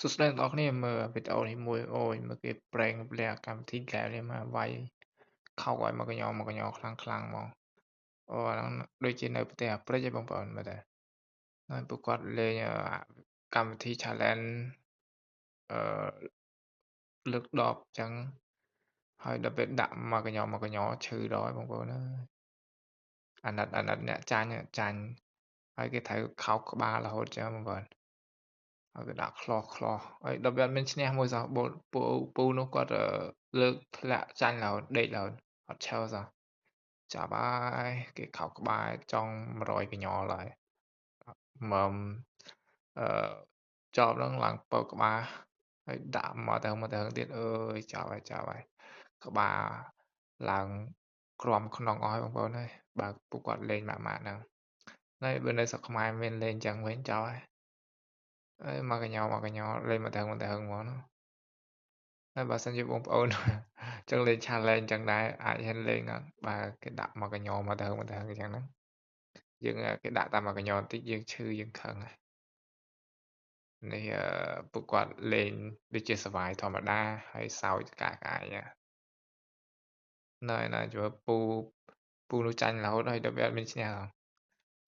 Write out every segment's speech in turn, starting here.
សួស្តីអ្នកទាំងអស់គ្នាមើលវីដេអូនេះមួយអូយមើលគេប្រេងលាក់កម្មវិធីហ្គេមនេះមកវាយខោកឲ្យមកកញ្ញមកកញ្ញខ្លាំងខ្លាំងហ្មងអូអាហ្នឹងដូចជានៅប្រទេសអាហ្វ្រិកឯងបងប្អូនមើលតែហើយពួកគាត់លេងកម្មវិធី challenge អឺលើកដបអញ្ចឹងហើយដល់ពេលដាក់មកកញ្ញមកកញ្ញឈឺដល់បងប្អូនអើយអាណិតអាណិតអ្នកចាញ់ចាញ់ហើយគេត្រូវខោកក្បាលរហូតចឹងបងប្អូនហើយគេដាក់ខ្លោះខ្លោះហើយដល់ពេលអត់មានឈ្នះមួយសោះពូពូនោះគាត់លើកធ្លាក់ចាញ់រហូតដេករហូតអត់ឈរសោះចាប់ហើយគេខោកក្បាលចង់100កញ្ញល់ហើយមើមអឺចប់ហ្នឹងឡើងពកក្បាលហើយដាក់មកទៅមកទៅទៀតអើយចាប់ហើយចាប់ហើយក្បាលឡើងក្រំក្នុងអស់ហើយបងប្អូនអើយបើពួកគាត់លេងម៉ាក់ម៉ាក់ហ្នឹងហើយបើនៅស្រុកខ្មែរមានលេងចឹងវិញចប់ហើយអើយមកកញ្ញមកកញ្ញលេងមកទៅមកទៅហ្មងហើយបើសិនជាបងប្អូនចង់លេង challenge ចឹងដែរអាចហ៊ានលេងអត់បើគេដាក់មកកញ្ញមកទៅមកទៅអញ្ចឹងហ្នឹងយើងគេដាក់តាមមកកញ្ញបន្តិចយើងឈឺយើងខឹងនេះពួកគាត់លេងដូចជាសវ៉ាយធម្មតាហើយសោចកាកាយណែណែជួយពូពូនោះចាញ់រហូតហើយដល់វាអត់មានឈ្នះ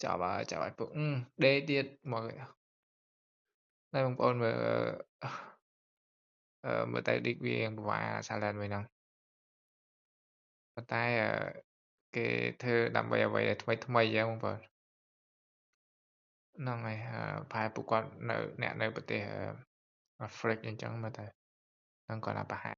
ចាប់ហើយចាប់ហើយពួកដេទៀតមកណែបងប្អូនមើលអឺមើលទៅឌីកវាពិបាក challenge មួយហ្នឹងប៉ុន្តែគេធ្វើដើម្បីអ្វីដែលថ្មីថ្មីអញ្ចឹងបងប្អូនហ្នឹងហើយប្រហែលពួកគាត់នៅអ្នកនៅប្រទេសអាហ្វ្រិកអញ្ចឹងមើលទៅហ្នឹងគាត់ថាប្រហែល